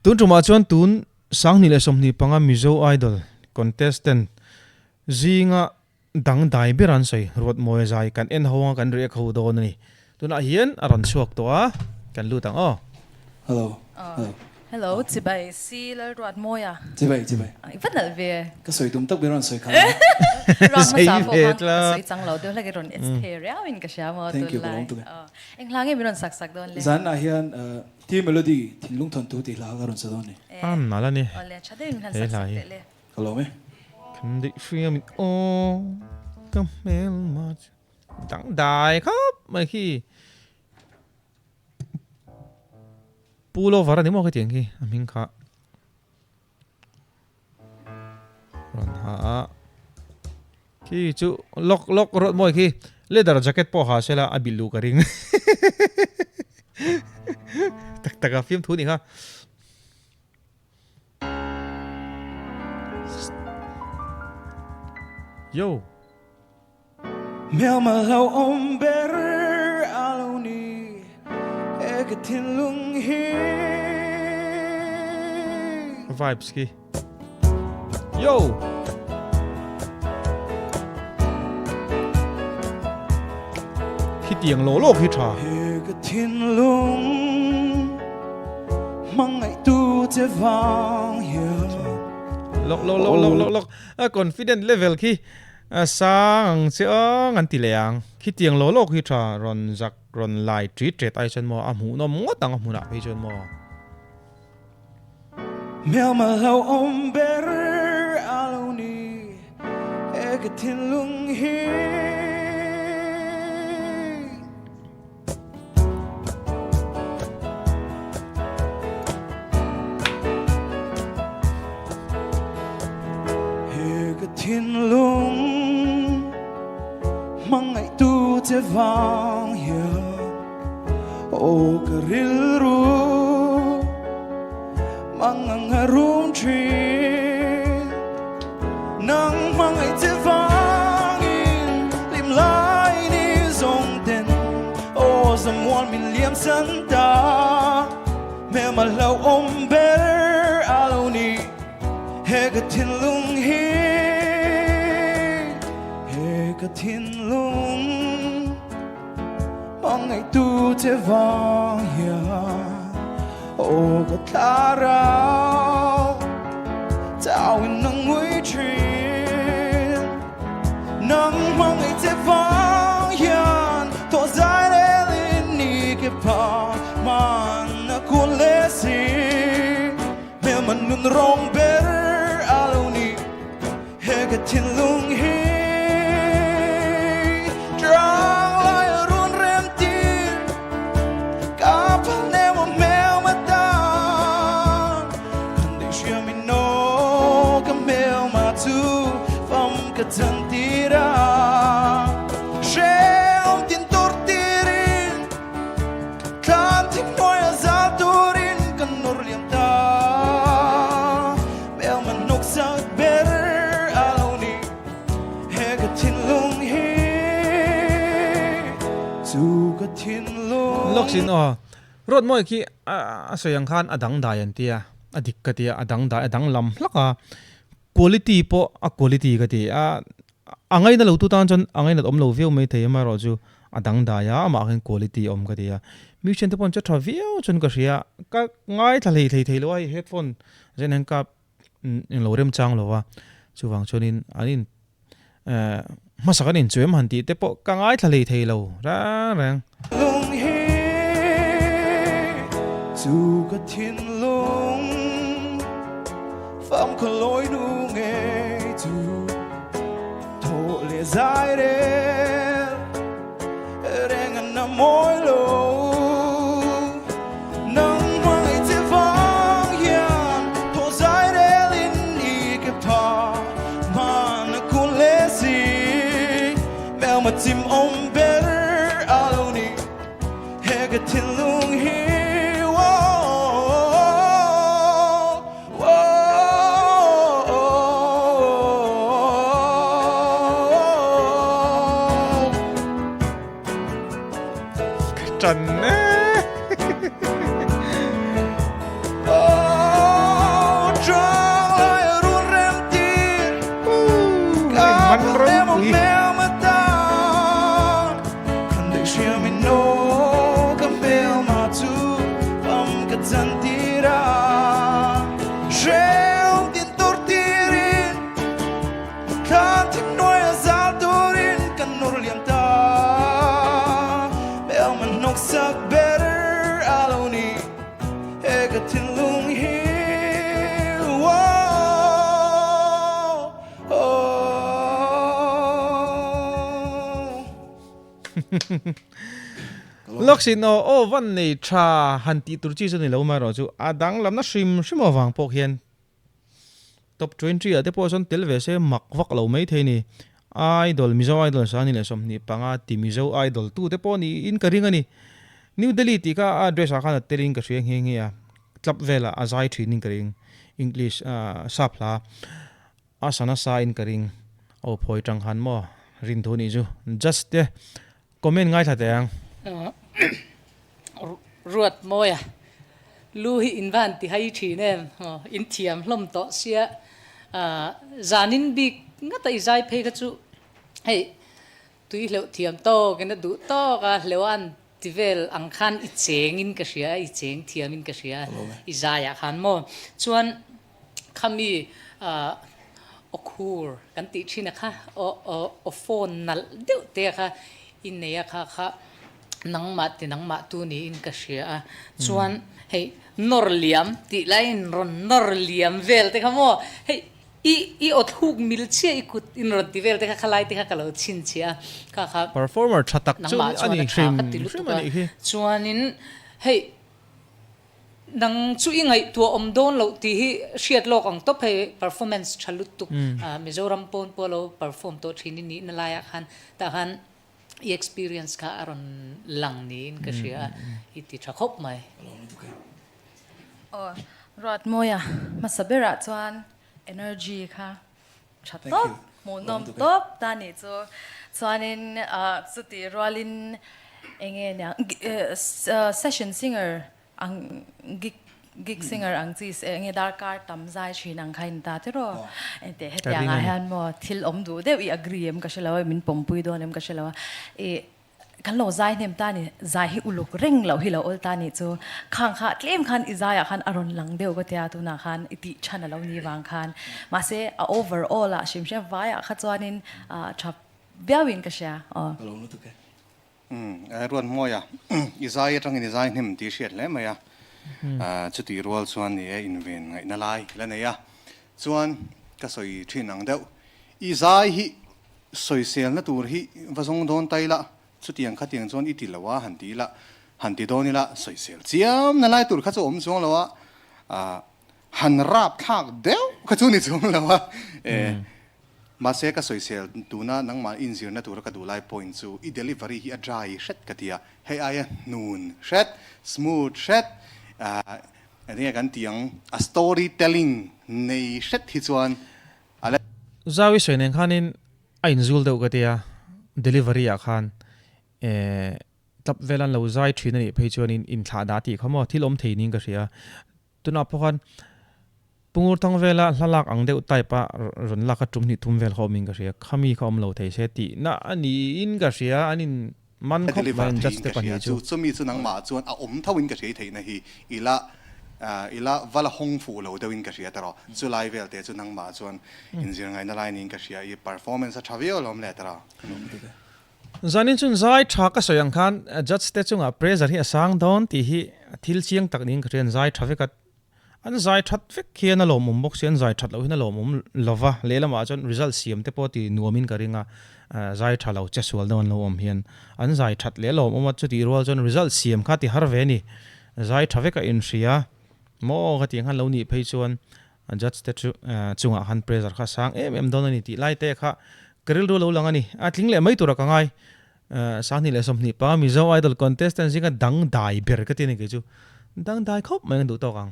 Tun tumah chuan tun 2025 Mizo Idol contestant zinga dangdai ber an sawi Ruatmawia zai kan en ho anga kan react ho dawn a ni. Tunah hian a rawn chhuak tawh a, kan lut ang aw. Hello. Hello. Hello, chibai si Lalruatmawia. Chibai, chibai. I va nalh ve. Ka sawi tum tak ber rawn sawi kha. Ruat hmasa pawh khan ka sawi chang lo deuh hlek i rawn ets thei riau in ka hria maw Thank you, ka lawm tuk e. Eng hla nge min rawn sak sak dawn le? Zanah hian T Melody thinlung thawn tu tih hla ka rawn sa dawn ni. A nalh a ni. Awle, tha deuhin min han He sak hla sak hi. teh le. Ka lawm e. Kan deih hriam in aw ka hmelma chu dangdai khawp mai khi. Pull over a ni maw khitiang khi a hming kha. Rawn ha a. Khi chu lawk lawk rawt mawi khi leather jacket pawh ha sela a bilh luh ka ring. Tak tak a fiamthu ni kha. Yo. Hmelma lo awm ber a lo ni he ka thinlung hi. Vibes khi. Yo. Khi tiang lo lo khi tha. He ka thinlung hmangaih tu che vang hian. Lok lok lok lok lok lok. A confident level khi a sang ang che ang an ti leh ang. Khitiang lo lawk hi tha rawn zak rawn lai ṭit ṭet ai chuan maw a hmuhnawm ngawt ang a hmunah phei chuan maw. Hmelma hlauhawm ber a lo ni he ka thinlung hi. He ka thinlung hmangaih tu che vang hian aw ka rilru mangang a rum thin nang hmangaih che vangin lim lai ni zawng ten aw zamual min liam san ta hmelma hlauhawm ber a lo ni he ka thinlung hi he ka thinlung Hmangaih tu che vang hian aw ka thlarau chau in a ngui thin nang hmangaih che vang hian thaw zai rel in ni ke pha hman a kun leh si hmelma nun rawng ber a lo ni. He ka thinlung hi trang lai a run rem tir ka phal neu a hmel ma tan kan dei hriam in aw ka hmel ma chu fam ka chan tir a hrehawm tin tur tirin thlan thim hnuai a zal turin kan nawr liam ta. Hmelma hnawk sak ber a lo ni he ka thinlung hi chu ka thinlung. Lawk sin aw. Road mawi khi a sawi ang khan a dangdai an tia, a dik ka tia, a dangdai a danglam hlak a, quality pawh a quality ka ti a, a ngaina lo tu tan chuan a ngainat awm lo viau mai thei amaherawh chu a dangdai a, amah khan quality a awm ka ti a, musician te pawh an che tha viau chuan ka hria, ka ngaithla hlei thei thei lo a hei headphone Zen hian kap eng lo rem chang lo va, chuvang chuanin an in eh hmasak an inchuem han tih te pawh ka ngaithla hlei thei lo reng reng. Lung hi chu ka thinlung fam khaw lawi nu ngei chu thaw leh zai rel Reng an a mawi lo Nang hmangaih che vang hian Thaw zai rel in i ke pha Hman a kun hle si Hmelma chim awm ber a lo ni He ka thinlung hi Ka tan. ka chantir a, hrehawm tin tur tirin thlan thim hnuaia zal turin ka nur liam ta. Hmel man hnawksak ber a lo ni he ka thinlung hi. Lawksin aw aw van nei tha han tih tur chi chu ni lo mai erawh chu a danglamna hrim hrim avang pawh khian top 20 ah te pawh sawn tel ve se mak vak lo mai thei ni. Idol Mizo Idol Sani leh 25 ti Mizo Idol tu te pawh niin ka ring a ni. New Delhi tih kha a address ah khan a telin ka hria nghe nghe a, club velah a zai thinin ka ring English sap hla. A sa nasa in ka ring. Aw phawi tang han maw rin thu nih chu. Just te comment ngaithla teh ang. Ruat mawi a, lu hi in van ti hai thin em? In thiam hlawm tawh sia, zanin bik ngata i zai phei kha chu hei tui hleuh thiam tawk in a duh tawk a, hleuh a an ti vel ang khan i cheng in ka hria, i cheng thiam in ka hria i zai ah khan maw. Chuan Khami aw khur kan tih thin a kha, aw phone nalh deuh te a kha i nei a kha kha nangmah ti nangmah tu niin ka hria a. Chuan hei nawr liam tih laiin rawn nawr liam vel te kha maw hei i i aw thluk mil chiah i kut in rawn ti vel te kha khalai te kha ka lo chhinchhiah a kha kha Performer tha tak chu nangmah a chuan ni a tha hrim ka ti hrim lutuk a a. nih hi. Chuanin hei Nang chu i ngaihtuah awm dawn loh tih hi hriat lawk ang tawp hei performance tha lutuk Mizoram pawn pawh lo perform tawh thin i nihna laiah khan tah khan i experience kha a rawn lang niin ka hria a, i ti tha khawp mai. Aw Ruatmawia hmasa berah chuan energy kha tha tawp, hmuhnawm tawp ta nih chu. Chuanin chutih rualin enge nia session singer ang gig gig singer ang chi enge darkar tam zai thin ang kha in ta tiraw. Engteh hetiang ah hian maw thil awm duh deuh i agree em ka hre lo a, min pawmpui dawn em ka hre lo a. Ih Kan lo zai hnem ta ni, zai hi uluk reng loh hi lo awl ta ni chu. Khang kha tlem khan i zaiah khan a rawn lang deuh ka tia tunah khan i tih chhan a lo ni vang khan. Mahse a over all ah hrim hrim vaiah kha chuanin tha viauin ka hria aw. Ka lo lutuk e. Umm Ruat Hmawi a, i zai atangin i zai hnem tih hriat hle mai a, chutih rual chuan ni e inven ngaihna lai la nei a, chuan ka sawi thin ang deuh, i zai hi Sawiselna tur hi va zawng dawn ta ila, chutiang khatiang chuan i ti lo a han ti ila, han ti dawn ila, sawisel chiam na lai tur kha chu awm chuang lo a, han rap thlak deuh kha chu ni chuang lo a, e, mahse ka sawisel tuna nangmah inzirna tura ka duh lai point chu i delivery hi a dry hret ka ti a, hei aia hnun hret, smooth hret, enge kan tih ang, a story telling nei hret hi chuan A le. Zau i sawi nen khanin a inzul deuh ka tia, delivery ah khan eh tlap vel an lo zai thin a nih phei chuanin inthlah dah tih kha maw thil awm thei niin ka hria. Tunah pawh khan Pungur thang vela hla lak ang deuh type a rawn lak a tum hnih thum vel kha awmin ka hria, khami kha awm lo thei se tihna a niin ka hria, an in man khawp mai an judge te pahnih chu. Chumi chu nangmah chuan a awm tho in ka hria i theihna hi ila ila va la hawng fuh lo deuh in ka hria tawh chu lai vel te chu nangmah chuan inzir ngaihna lai niin ka hria i performance a tha viau alawm le tawh. Zanin chun zai tha ka sawi ang khan judge te chungah pressure hi a sang dawn tih hi thil chiang tak niin ka hria an zai tha vek a An zai that vek hian a lawmawm bawk si, an zai that loh hian a lawmawm lo va, lehlamah chuan result siam te pawh ti nuamin ka ring a, zai tha lo che sual deuh an lo awm hian an zai that leh a lawmawm a, chutih rual chuan result siam kha ti har ve a ni, zai tha vek a inhria maw ka tih ang khan lo nih phei chuan judge te chu chungah khan pressure kha a sang em em dawn a ni tih lai te kha ka rilru lo lang a ni, a tling leh mai tura ka ngai. 2025 Mizo Idol contestant zinga dangdai ber ka ti a ni kei chu. Dangdai khawp mai an duh tawk ang.